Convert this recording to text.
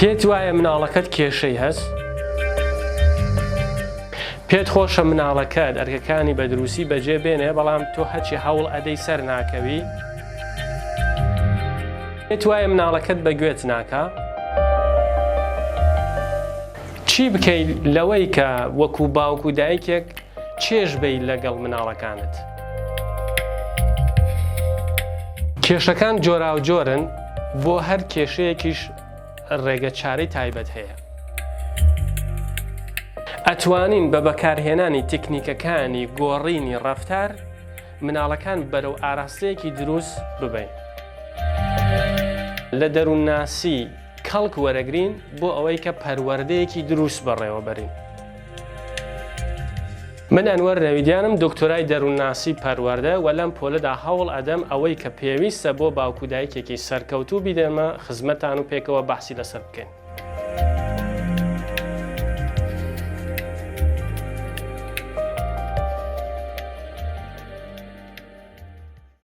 پێت وایە مناڵەکەت کێشەی هەس؟ پێت خۆشە مناڵەکەت ئەرکەکانی بە دروستی بەجێ بێنێ بەڵام تۆ هەرچی هەوڵ ئەدەی سەر ناکەوی؟ پێت وایە مناڵەکەت بە گوێت ناکا؟ چی بکەیت لەوەی کە وەکو باوک و دایکێک چێژ بەی لەگەڵ مناڵەکانت؟ کێشەکان جۆراوجۆرن، بۆ هەر کێشەیەکیش ڕێگە چارەی تایبەت هەیە. ئەتوانین بە بەکارهێنانی تکنیکەکانی گۆڕینی ڕەفتار مناڵەکان بەرەو ئاراستەیەکی دروست ببەین. لە دەروونناسی کەڵک وەرەگرین بۆ ئەوەی کە پەروەردەیەکی دروست بەڕێوەبەرین. من ئەنوەر نەویدیانم دکتۆرای دەروونناسی پەروەردە و لەم پۆلەدا هەوڵ ئەدەم ئەوەی کە پێویستە بۆ باوک و دایکێکی سەرکەوتوو بیدەمە خزمەتان و پێکەوە بەحسی لەسەر بکەین.